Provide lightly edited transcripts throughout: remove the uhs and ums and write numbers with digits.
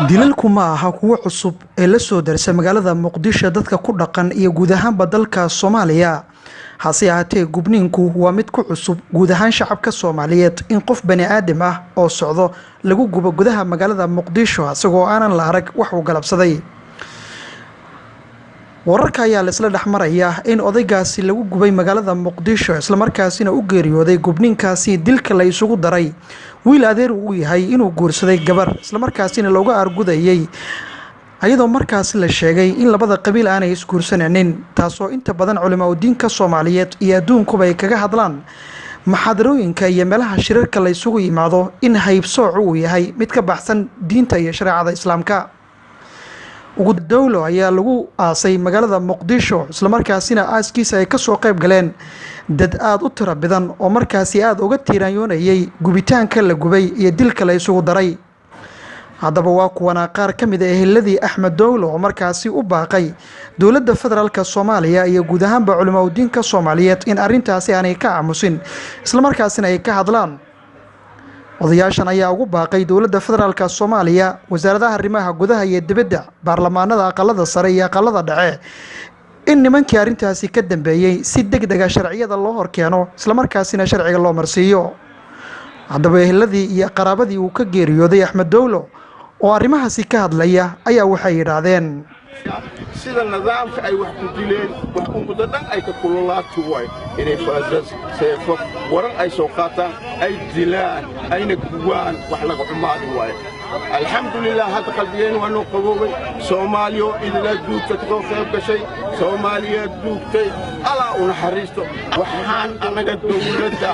Dilalku ma aha kuwo cusub ee la soo darsa magaalada Muqdisho dadka ku dhaqan iyo guud ahaanba dalka Soomaaliya. Hase ahaatee, gubniinku waa mid ku cusub guud ahaan shacabka Soomaaliyeed in qof bani aadam ah oo socdo lagu gubo gudaha magaalada Muqdisho isagoo aanan la arag wax uu galabsaday. Wararka ayaa la isla dhexmaraya in odaygaasi lagu gubay magaalada Muqdisho islamarkaasina u geeriyooday gubniinkaasi dilka la isugu daray wiil adeer uu yahay inuu guursaday gabar islamarkaasina looga argudayay, ayadoo markaasi la sheegay in labada qabiil aanay isguursanaynin, taasoo inta badan culimaa udiinka Soomaaliyeed iyo adduunkuba ay kaga hadlaan maxaadarooyinka iyo meelaha shirarka la isugu yimaado in haybsoocu uu yahay mid ka baxsan diinta iyo shareecada Islaamka. Ugu Dowlo ayaa lagu aasay magaalada Muqdisho islamarkaasina aaskiisa ay kasoo qayb galeen dad aada u tiro badan oo markaasi aada uga tiiraanyoonayay gubitaanka la gubay iyo dilka la isugu daray. Haddaba waa kuwanaa qaar ka mid a eheladii Axmed Dowlo oo markaasi u baaqay dowladda federaalka Soomaaliya iyo guud ahaanba culimaa udiinka Soomaaliyeed in arrintaasi aanay ka aamusin islamarkaasina ay ka hadlaan. Odayaashan ayaa ugu baaqay dowladda federaalka Soomaaliya, wasaaradaha arrimaha gudaha iyo dibadda, baarlamaanada aqalada sare iyo aqalada dhexe in nimankii arrintaasi ka dambeeyey si deg dega sharciyada loo horkeeno islamarkaasina sharciga loo marsiiyo. Haddaba eheladii iyo qaraabadii uu ka geeriyooday Axmed Dowlo oo arrimahaasi ka hadlaya ayaa waxay yidhaahdeen: sida nidaamka ay wax ku dileen wax ummaddo dhan ay ka kululaati waay inay faasas, seefo, waran ay soo qaataan, ay dilaan, ayna guwaan, wax laga xumaadi waaye. Alxamdulilah, hadda qalbigeen waa noo qaboobay. Soomaaliya oo idilaa duugta kasoo qayb gashay, Soomaaliyaa duugtay, Allaa u naxariisto. Waxaan annaga dawladda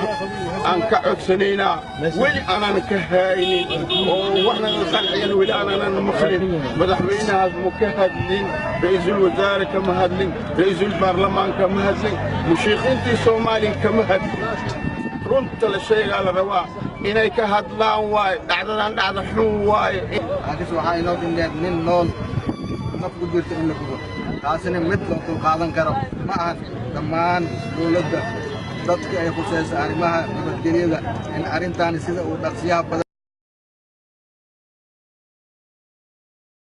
aan ka codsanaynaa weli aanan ka haynin oo waxna qanciyan weli aanan maqlin. Madaxweynahaas mu ka hadlin, ra'iisul wasaare kama hadlin, ra'iisul baarlamaan kama hadlin, mushiiqiintii Soomaaliya kama hadlin. Runta la sheegaa la rabaa inay ka hadlaan waaye. Dhacdadan dhacda xun waaye. Laakiinse waxaa inoo dhindheer nin nool naf ku jirta in la gubo, taasina mid loo dulqaadan karo ma ahan. Dhammaan dowladda, dadka ay khusayso arrimaha nabadgelyada, in arrintaani sida uu dhaqsiyaha badan